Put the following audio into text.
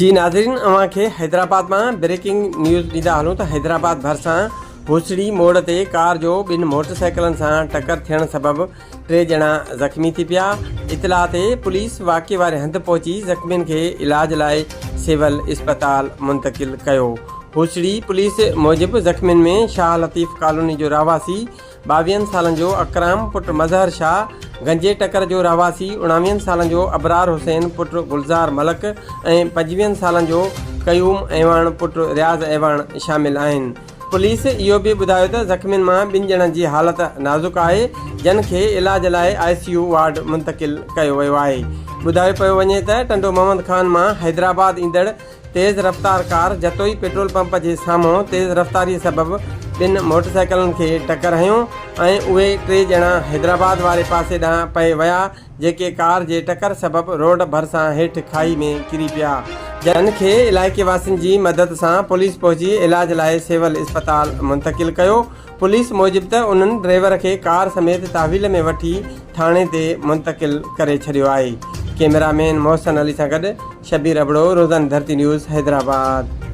جي ناظرين اوهان کي حيدرآباد مان بريڪنگ نيوز ڏيندا هلون ته حيدرآباد ڀرسان هوسڙي موڙ تي ڪار جو ٻن موٽرسائيڪلن سان ٽڪر ٿيڻ سبب ٽي ڄڻا زخمي ٿي پيا اطلاع تي پوليس واقعي واري هنڌ پهچي زخمين کي علاج لاء سول اسپتال منتقل ڪيو هوسڙي پوليس موجب زخمين ۾ شاهه لطيف ڪالوني جو رهواسي ٻاويهن سالن جو اڪرام پٽ مظهر شاهه، گنجي ٽڪر جو رهواسي اڻاويهن سالن جو ابرار حسين پٽ گلزار ملڪ ۽ پنجويهن سالن جو قيوم اعواڻ پٽ رياض اعواڻ شامل آهن. پوليس اهو به ٻڌايو ته زخمين مان ٻن ڄڻن جي حالت نازڪ آهي جن کي علاج لاء آء سي يو وارڊ منتقل ڪيو ويو آهي. ٻڌايو پيو وڃي ته ٽنڊو محمد خان مان حيدرآباد ايندڙ تيز رفتار ڪار جتوئي پيٽرول پمپ جي سامهون تيز رفتاري سبب ٻن موٽرسائيڪلن کي ٽڪر هنيو ۽ اهي ٽي ڄڻا حيدرآباد واري پاسي ڏانهن پئي ويا جيڪي ڪار جي ٽڪر سبب روڊ ڀرسان هيٺ کاهي ۾ ڪري پيا جن کي علائقي واسين جي مدد سان پوليس پهچي علاج لاء سول اسپتال منتقل ڪيو پوليس موجب ته انهن ڊرائيور کي ڪار سميت تحويل ۾ وٺي ٿاڻي تي منتقل ڪري ڇڏيو آهي. ڪئميرا مين محسن علي سان گڏ شبير ابڙو، روزاني ڌرتي نيوز، حيدرآباد.